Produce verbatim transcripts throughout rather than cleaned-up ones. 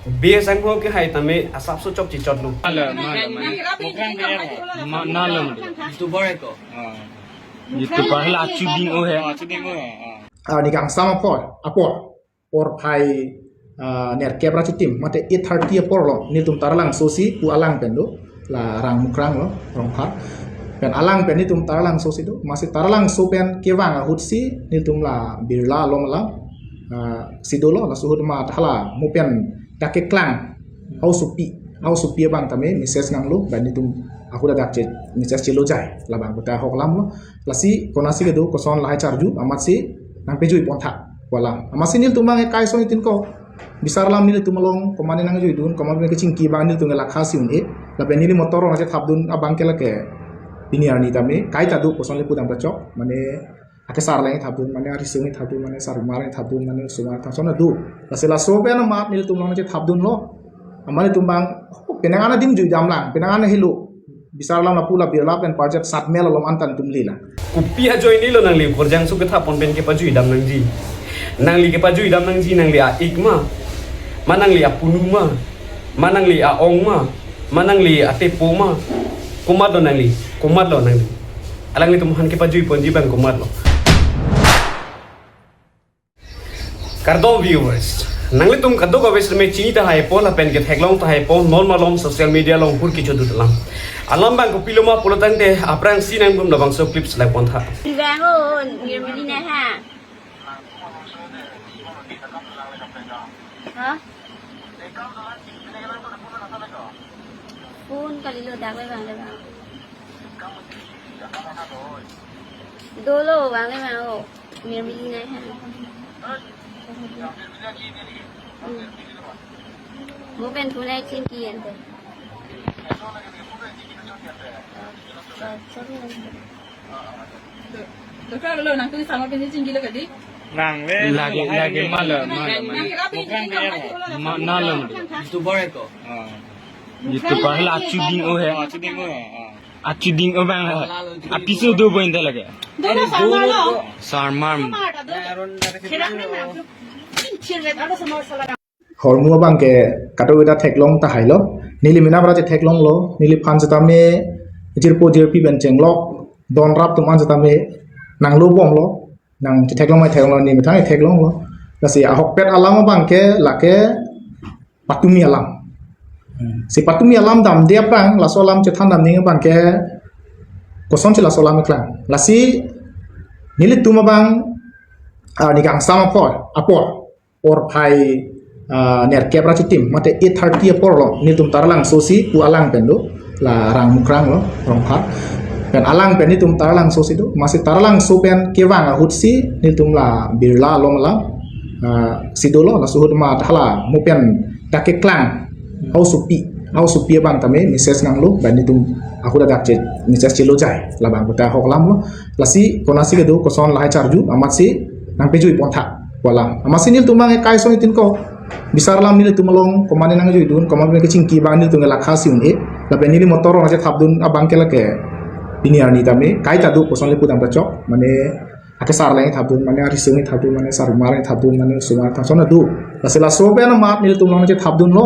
Be asangho kehai tame asapso chokche chotlo. Mala, mala, mala. Mukrang ke ya? Ma, nalo. YouTuber ko. Ah. YouTuber la achu ding o he. Ah, achu ding o he. Ah. Ah, neli kangsam apor, apor. Porphai, ah, nerkep ra chitim, mate eight thirty apor lo, nelitum Taralangso si pu alang pen do, la Rang Mukrang lo, Rongphar. Pen alang pen nelitum Taralangso si do, amatsi Taralangso pen kevang ahut si, nelitum la Birla along alam, ah, si dolo, laso ahut ma hala, mo pen dak keklang, hausopi, hausopi abang tame, message nanglo, pen nelitum ahut dak che, message chelo jai, labang kota ahok alam lo, lasi, konatsi kedo, koson lahai charju, amatsi, nangpejui pontha. Walang. Amatsi nelitum abang ke kai son itin ko. Bisar alam nelitum along, komatne nangjuidun, komatne kechingki abang nelitum ke lakha si un-e. Lapen neli motor nangchethapdun abang ke lake. Pini arni tame, kaita do koson le pudam ta chok. Mane, akesar le thapdun, mane arisung thapdun, mane sarumar thapdun, mane sumar thapson do. Lasi laso pen amat nelitum along nangchethapdunlo. Amat nelitum abang, oh, penang ana dim juidam lang, penang ana helo. Bisar alam lapu la Birla pen Parjat Satmel along antan tum lila. Kopi ajoine lo nangli, Korjangso kethapon pen kepajuidam nangji. Nangli kepajuidam nangji nangli a-ik ma. Ma nangli apunu ma. Ma nangli a-ong ma. Ma nangli atepo ma. Komatlo nangli. Komatlo nangli. Alanglitum aphan kepajuiponji abang komatlo. Kardom viewers, nanglitum kadokave seme chini tahai po lapen ketheklong tahai po non malom social media along hur kechodut alam. Alam abang kopilo ma pulotangte aphrangsi nangtum labangso clips langpontha. Bang o, Nirmali nai ha. Ha? Phone kalilo, dak le vangle bang. Dolo vangle bang o. Nirmali nai ha. Hmm. Mo pen phone ai chingki ante. Doktor lo nangtum sama pen chingki lo kadi? Nang le. Lagi, lagi mala, mala, mala. Mukrang ke ya? Ma, nalo. YouTuber ko. Ah. YouTuber la achu ding o he. Ah, achu ding o he. Ah. Achu ding o abang la. Apiso do bo inte lake. Dolo samar lo. Samar. Samar ta do. Kira kena. Chin chin red ada samar sala. Hormu abang ke kadokave ta theklong tahai lo. Neli mena bara chetheklonglo. Neliphan setame jirpo jirpi pen chenglok. Don rap atum an setame nanglo bomlo. Nangchetheklong mai theklonglo, neli methang theklonglo. Lasi ahokpet alam abang ke lake patumi alam. Si patumi alam damde aphrang, laso alam chethan damning abang ke kosonsi laso alam keklang. Lasi nelitum abang, ah, neli kangsam apor, apor. Porphai, ah, nerkep ra chitim, mate eight thirty apor lo, nelitum Taralangso si pu alang pen do, la Rang Mukrang lo, Rongphar. Pen alang pen nelitum Taralangso si do, amatsi Taralangso pen kevang ahut si, nelitum la Birla along alam, ah, si dolo, laso ahut ma hala, mo pen dak keklang, hausopi, hausopi abang tame, message nanglo, pen nelitum ahut dak che, message chelo jai, labang kota ahok alam lo, lasi, konatsi kedo, koson lahai charju, amatsi, nangpejui pontha. Walang. Amatsi nelitum abang ke kai son itin ko. Bisar alam nelitum along, komatne nangjuidun, komatne kechingki abang nelitum ke lakha si un-e. Lapen neli motor nangchethapdun abang ke lake. Pini arni tame, kaita do koson le pudam ta chok. Mane, akesar le thapdun, mane arisung thapdun, mane sarumar thapdun, mane sumar thapson do. Lasi laso pen amat nelitum along nangchethapdunlo.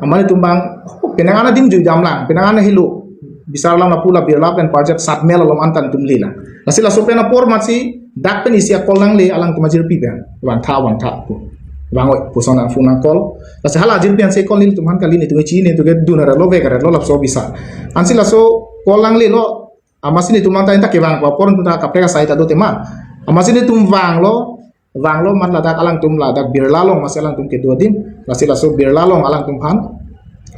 Amat nelitum abang, oh, penang ana dim juidam lang, penang ana helo. Bisar alam lapu la Birla pen Parjat Satmel along antan tum lila. Lasi laso pen apor amatsi dak pen isi a-call nangle alangtum ajirpi pen. Vangtha, vangtha pu. Vang oi, puson nang phone nang call. Lasi hala ajirpi ansi call nelitum aphan kali, netum chini netum ke dun arlo vek arlo lapuson bisa. Ansi laso call nanglelo, amatsi netum anta anta kevang apor atum ta kaprek asai ta do tema. Amatsi netum vanglo, vanglo amat ladak alangtum ladak Birla along amatsi alangtum kedo adim, lasi laso Birla along alangtum aphan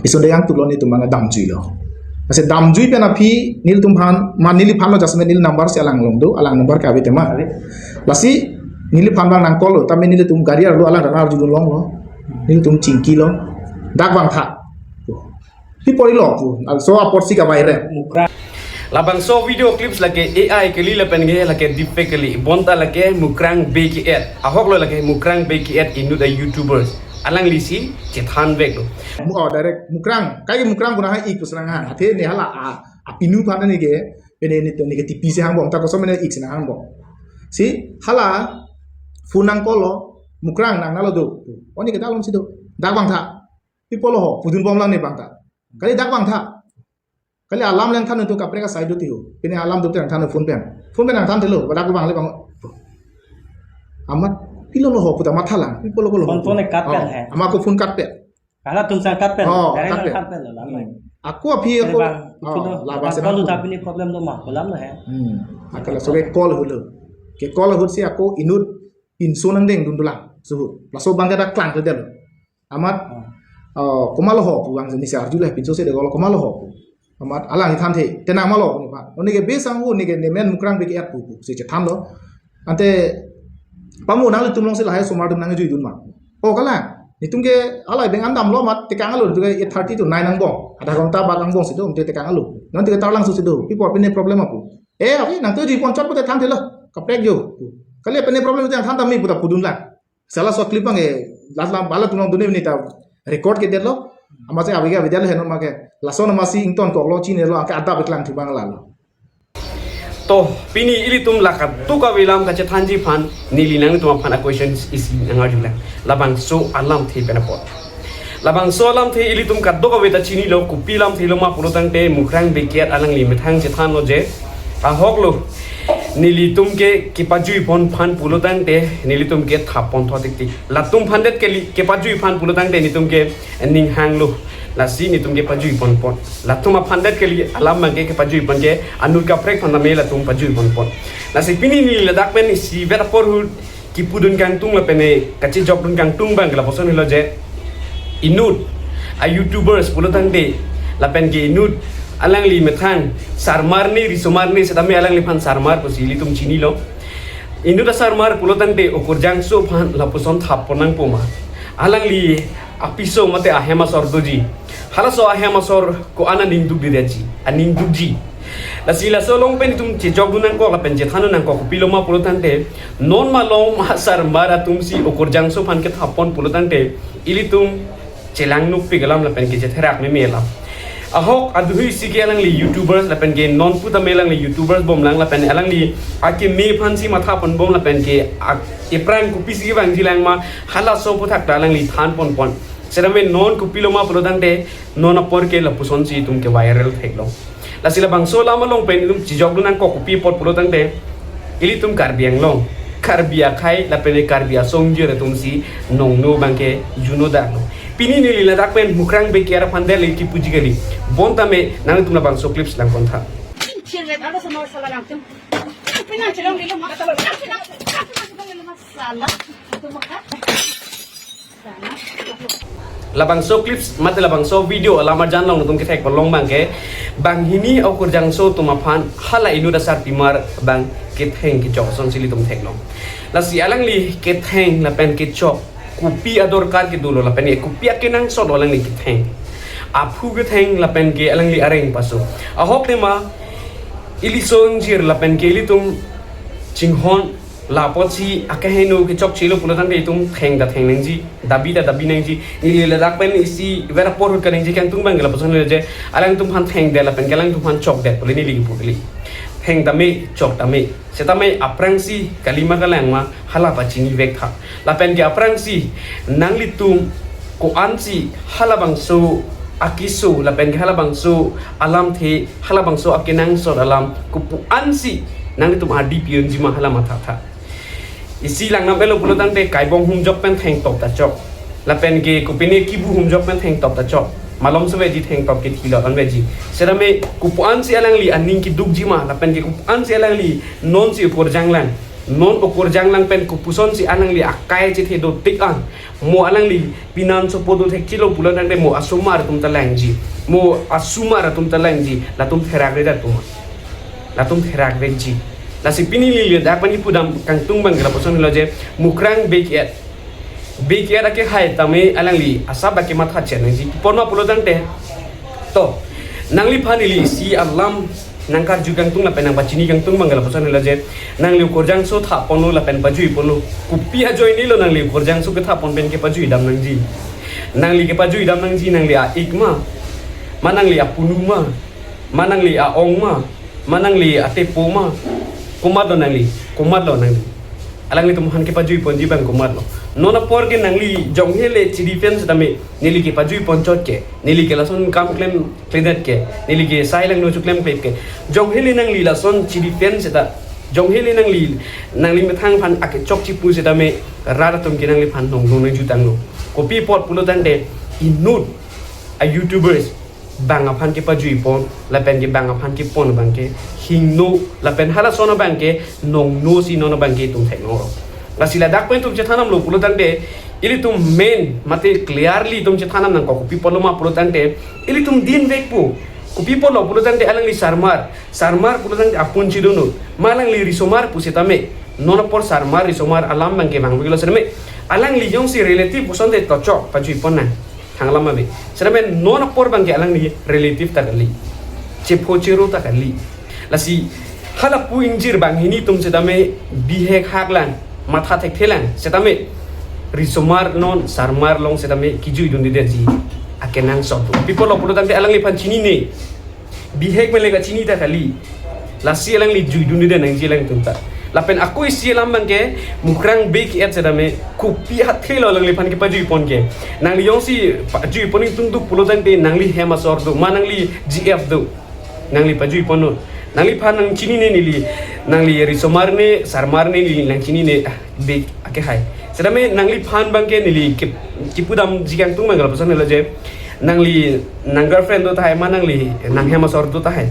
isun dayang tulo, netum mana damjuilo. Lasi damjui pen aphi nelitum aphan, ma neliphan lo, just neli number si alang along do, alang number ke ave tema. Lasi neliphan abang nang call lo, tame nelitum gari arlo alang arjulonglo. Nelitum chingkilo. Dak vangtha. Hi porilo pu, laso apor si kavai re. Labangso video clips lake A I kali lapen ke lake deepfake kali. Bonta lake Mukrang Bey ke-et. Ahok lo lake Mukrang Bey ke-et inut a-YouTubers. Alangli si chethan veklo. Mu-, oh, direct Mukrang. Kai Mukrang puna hai ik pusrang han. Athe ne hala a, apinu aphan ne ke. Pene ne to ne ke T P si hangbom. Ta koson ne ik si nanghangbom. Si hala phone nang call lo. Mukrang nang nalo do. Oh, ne ke dalom si do. Dak vangtha. Pi apotlo ho, pudun bomlang ne bang ta. Kali dak bang tha. Kali alam le nangthan tu kaprek asai do ti ho. Pini alam do te nangthan phone pen. Phone pen nangthan thelo, dak bang le bang. Amat, pilo lo ho, pu ta mathalang. Pi apotlo lo ho. Phone to ne cut pen Oh, hai. Amat ako phone cut pen. Hala tum sang cut pen. Oh, Direct cut pen. Cut pen lo, lama. Hmm. Ako aphi Kali ako. Bang, Oh, itulo, la bang bang sena phone. Laso ta pini problem do ma, kolam lo hai. Hmm. Ako laso ke call ahut lo. Ke call ahut si ako inut pinso nangdeng dun dolang. Suhu. Laso bang ke dak klang ke delo. Amat, Oh. oh, komatlo ho pu bang ni si arju le pinso si de call komatlo ho pu. Amat alang ithanthe, tenang malo pu ni pa. Oni ke besang pu, ni ke ne men Mukrang Bey ke-et pu, pu si chethanlo. Ante, pamu nanglitum along si lahai osomar atum nangjuidun ma. Oh, kalang. Netum ke alai beng an damlo amat tekang alo, netum ke eight thirty to nine angbong. Adha ghonta bat angbong si do, netum tekang alo. Non netum ke tarlang so si do. Pi apot pine problem apu. Eh, api nangtum jui pon chot pute thanthe lo. Kaprek jo. Kali pine problem te thantha me pu ta pudun lang. Sala so clip ang eh, last lam bala tulong duni ni ta record ke detlo. Amat si abiga video lo heno ma ke. Laso nama si ington koklo chinilo, angke adap iklang thubang lalo. To, pini ilitum la kadokave alam kachethanji aphan, neli nangtum aphan a-question isi nangarjulang. Labangso alamthe pen apot. Labangso alamthe ilitum kadokave ta chinilo, kopi alamthe lo ma pulo tangte Mukrang Bey ke-et alangli methang chethanlo je. Ahok lo. Nelitum ke kepajui pon aphan pulo tangte, nelitum ke thap pon tho tik tik. Latum aphan det kali kepajui aphan pulo tangte, netum ke ning hanglo. Lasi netum kepajui pon pon. Latum aphan det kali alam bang ke kepajui pon ke anut kaprek aphan tame latum pajui pon pon. Lasi pini neli ladak pen isivet apor ahut kipudun kangtung lapen kachejokdun kangtung bang ke lapuson helo je. Inut a-YouTubers pulo tangte lapen ke inut alangli methang sarmar ne risomar ne setame alangliphan sarmar pusi ilitum chinilo. Inut asarmar pulo tangte okorjangso aphan lapuson thap pon nangpo ma. Alangli apiso mate ahem asor doji. Halaso ahem asor ko-an aning dukde detji, aning dukji. Lasi laso along pen itum chejokdun nangkok lapen chethandun nangkok kopilo ma pulo tangte, non malom asarmar atum si okorjangso aphan kethap pon pulo tangte, ilitum chelang nukpik alam lapen ke chetherak meme alam. Ahok aduhui si ke alangli YouTubers lapen ke non putame alangli YouTubers bomlang lapen alangli akeme aphan si matha pon bom lapen ke ak-, epran kopi si vangjilang ma halaso aphuthak ta alangli than pon pon. Setame non kopilo ma pulo tangte non apor ke lapuson si itum ke viral theklo. Lasi labangso alam along pen itum chejokdun nangkok kopi apot pulo tangte, ilitum Karbi Anglong, Karbi akhei lapen Karbi asong jir atum si nongno bang ke juno daklo. Pini neli ladak pen Mukrang Bey ke-et aphan det le kipuji kali. Bonta me nangtum labangso clips lang kontha. Labangso clips mate labangso video alam arjan along itum kethek pon long bang ke, banghini okorjangso atum aphan hala inut asarpimar bang ketheng kechok asonsi ilitum theklong. Lasi alangli ketheng lapen kechok kopi adorkar kedo lo lapen ke kopi akenangsot lo alangli ketheng. Aphu ketheng lapen ke alangli areng paso. Ahok tema ili asong jir lapen ke ilitum chinghon la apotsi akeheno kechokchelo pulo tangte itum theng ta theng nangji, dabi ta dabi nangji. Neli ladak pen isivet apor ahut kaningje kangtung bang ke lapuson le je, alangtum aphan thengdet lapen ke alangtum aphan chokdet pule neli kipu kali. Theng tame, chok tame. Setame aphrangsi kalima kalang ma hala pachini vek tha. Lapen ke aphrangsi nanglitum ko-ansi halabangso akeso lapen ke halabangso alamthe, halabangso akenangsot alam kopu-ansi nanglitum ardi pi-unji ma hala matha tha. Isi langnam elo pulo tangte kaibong humjok pen thengtop ta chok. Lapen ke kopine kibu humjok pen thengtop ta chok. Malom se veji thengtop ke thilot an veji. Setame kopu-ansi alangli aning kedukji ma lapen ke kopu-ansi alangli nonsi okorjang lang. Non okorjang lang pen kopusonsi alangli akai chethe do tik an. Mo alangli pinansopo do thekchelo pulo tangte mo asomar atum ta langji. Mo asomar atum ta langji. Latum therakre det tuma. Latum therakreji. Lasi pini neli ladak pen kipudam kangtung bang ke lapuson helo je Mukrang Bey ke-et. Bey ke-et akehai tame alangli asap akematha chen nangji. Pi apot ma pulo tangte. To, nangliphan ili isi alam nangkarju kangtung lapen nangpachini kangtung bang ke lapuson helo je. Nangli okorjangso thap ponlo lapen pajui ponlo. Kopi ajoinelo nangli okorjangso kethap pon pen kepajui dam nangji. Nangli kepajui dam nangji nangli a-ik ma. Ma nangli apunu ma. Ma nangli a-ong ma. Ma nangli atepo ma. Komatlo nangli. Komatlo nangli. Alanglitum aphan kepajui ponji bang komatlo. Non apor ke nangli jonghe le chidefend setame, neli kepajui ponchot ke, neli ke lason kam klemkledet ke, neli ke sai langno chu klemklep ke. Jonghe le nangli lason chidefend seta, jonghe le nangli, nangli methang aphan akechok chipu setame, rat atum ke nangliphan nongno nangju tanglo. Kopi apot pulo tangte, inut a-YouTubers bang aphan kepajui pon, lapen ke bang aphan kepon abang ke hingno, lapen halason abang ke nongno si non abang ke itum theklong ro. Lasi ladak pen itum chethan damlo pulo tangte, ilitum main mate clearly itum chethan dam nangkok, kopi apotlo ma pulo tangte, ilitum dinvekpo. Kopi apotlo pulo tangte, alangli sarmar, sarmar pulo tangte apun chidunut, ma alangli risomar pu setame, non apor sarmar risomar alam abang ke vangveklo setame, alangli jongsi relative pusonte tochok pajui pon nang, thang alam ave. Setame non apor abang ke alangli relative ta kali, chepho chero ta kali. Lasi halapu ingjir banghini atum setame bihek hak lang, matha thekthe lang setame, risomar non sarmar along setame kijui dundedetji akenangsot do. Kopi apotlo pulo tangte, alangliphan chinine, bihek melek kachini ta kali. Lasi alangli jui dundedet nangji alangtum ta. Lapen ako isi alam abang ke, mukrang bek et setame, kopi athe lo alangliphan kepajui pon ke. Nangli jongsi pajui pon ingtungduk pulo tangte, nangli hem asor do, ma nangli G F do, nangli pajui ponnon. Nangliphan nangchinine neli, nangli risomar ne, sarmar ne, neli nangchinine, ah, bek ake hai. Setame nangliphan abang ke neli kip-, kipu damji kangtung abang ke lapuson helo je, nangli nang girlfriend do tahai, ma nangli nang hem asor do tahai,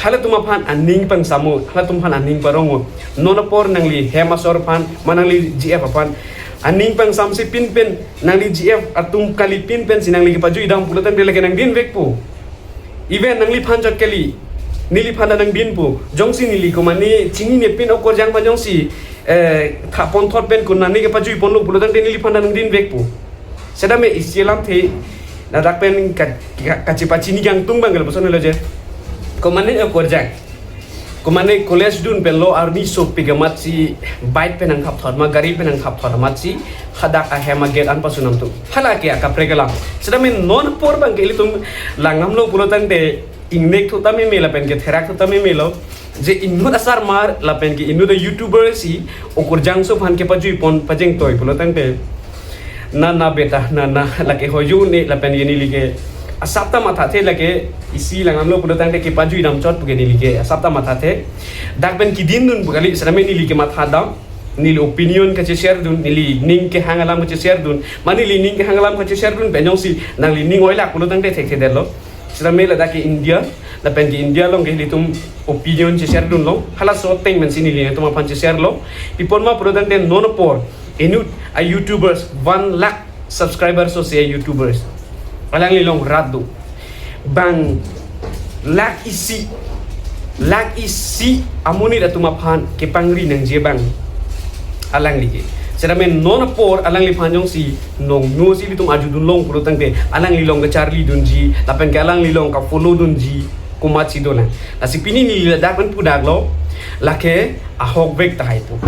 halatum aphan aning pangsamo, halatum aphan aning parongo. Non apor nangli hem asor aphan, ma nangli G F aphan aning pangsamse pinpen, nangli G F atum kali pinpen si nangli kepajui dam pulo tangte lake nangdinvekpo. Even nangliphan chot kali, neliphan ta nangdinpo. Jongsi neli komane chinine pin okorjang aphan jongsi, eh, tha ponthot pen konane kepajui ponlo pulo tangte neliphan ta nangdinvekpo. Setame isi alamthe, ladak pen ka, ka, kachepachini kangtung abang ke lapuson helo je, komane okorjang, komane college dun pen lo arni sopik amatsi bike pen nangthapthot ma, gari pen nangthapthot amatsi hadak ahem agate an pasunam tu. Hala ke akaprek alam. Setame non apor abang ke ilitum langdamlo pulo tangte, ingnek thu tame melo lapen ke therak thu tame melo, je inut asarmar lapen ke inut a-YouTuber si okorjangso aphan kepajui pon pajengtoi pulo tangte, na na beta, na na, lake hoyu ne lapen ke neli ke asap ta mathathe, lake isi langdamlo pulo tangte kepajui damchot pu ke neli ke asap ta mathathe. Dak pen kedin dun pu kali, setame neli kematha dam, neli opinion kacheshare dun, neli ning kehang alam kacheshare dun, ma neli ning kehang alam kacheshare dun pen jongsi nangli ning oilak pulo tangte thekthedetlo. Setame ladak ke India, lapen ke India along ke ilitum opinion cheshare dunlo, halaso ateng pensi neli nangtum aphan cheshare lo. Kopi apot ma pulo tangte, non apor inut a-YouTubers, one lakh subscribers o si a-YouTubers, alangli along rat do. Bang lakh isi, lakh isi amonit atum aphan kepangri nangji abang alangli ke. Setame non apor alangliphan jongsi nongno si ilitum arjudun long pulo tangte, alangli along kacharli dunji, lapen ke alangli along ka-follow dunji, komatsi dolang. Lasi pini neli ladak pen pudaklo, lake ahokvek tahai pu.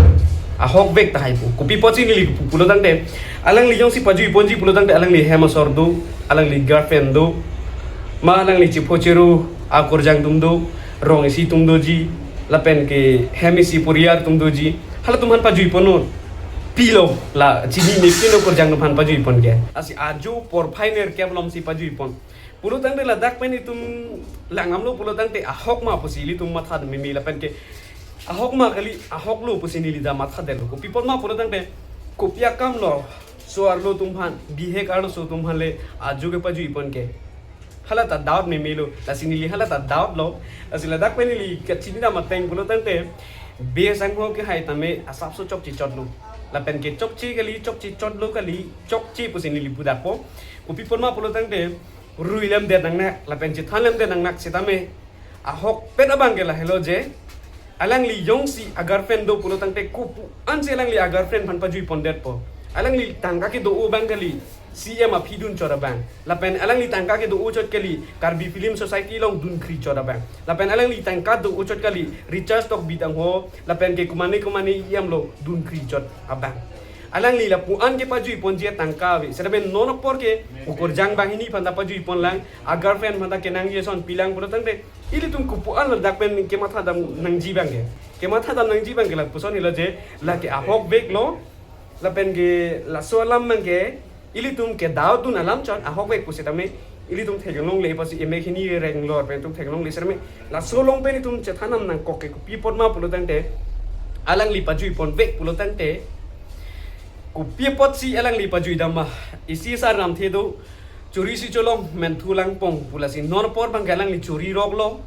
Ahokvek tahai pu. Kopi apotsi neli pu pulo tangte, alangli jongsi pajui ponji pulo tangte, alangli hem asor do, alangli girlfriend do, ma alangli chepho chero akorjang atum do, rong isi atum doji, lapen ke hem isi poriar atum doji, halatum aphan pajui ponnon. Pilo la chinine pin okorjang atum aphan pajui pon ke. Lasi ajo porphai nerkep alom si pajui pon. Pulo tangte ladak pen itum langdamlo pulo tangte ahok ma pusi ilitum matha meme lapen ke ahok ma kali, ahoklo pusi neli ta mathadetlo. Kopi apot ma pulo tangte, kopi akam lo, so arlo atum aphan, bihek arloso atum aphan le ajo kepajui pon ke. Hala ta doubt memelo, lasi neli hala ta doubt lo. Lasi ladak pen neli kachini dam ateng pulo tangte, be sangho kehai tame asapso chokche chotlo. Lapen ke chokche kali, chokche chotlo kali, chokche pusi neli pudakpo. Kopi apot ma pulo tangte, rui lemdet nangnak, lapen chethan lemdet nangnak setame, ahokpet abang ke lahelo je, alangli jongsi a-girlfriend do pulo tangte, kopu ansi alangli a-girlfriend aphan pajui pondetpo. Alangli tangka kedo-o abang kali, C M aphi dunchot abang. Lapen alangli tangka kedo-o chot kali, Karbi Film Society along dunkri chot abang. Lapen alangli tangka do-o chot kali, Richard Tokbi tangho, lapen ke komane komane E M lo dunkri chot abang. Alangli lapu-an kepajui ponji atangka ave. Setame non apor ke okorjang banghini aphan ta pajui ponlang, a-girlfriend aphan ta kenangji ason pilang pulo tangte, ilitum kopu an ladak pen kematha dam nangji abang ke. Kematha dam nangji abang ke lapuson helo je, lake ahokveklo, Lapen ke laso alam abang ke ilitum ke doubt dun alam chot, ahokvek pusitame ilitum theklongle, pusi emek hini reng lor pen itum theklongle sitame, laso along pen itum chethan nam nangkok ke kopi apot ma pulo tangte, alangli pajui ponvek pulo tangte, kopi apotsi alangli pajui dam ma? Isi sar namthe do, chori si cholong, manthu langpong pu, lasi non apor abang ke alangli chori roklo,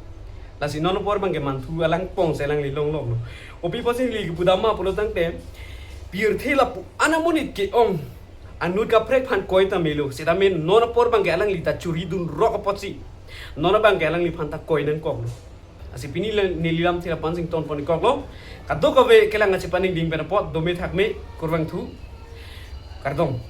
lasi non apor abang ke manthu langpong si alangli longloklo. Kopi apotsi neli kipu dam ma pulo tangte, pirthe lapu-an amonit ke-ong anut kaprek aphan koi ta melo, sitame non apor abang ke alangli ta chori dun rok apotsi non abang ke alangliphan ta koi nangkoklo. Lasi pini le neli lamthe la-an si ingtonpon-ik koklo. Kadokave kelang kachepaningding pen apot dome thakme, kurvangthu, kardom.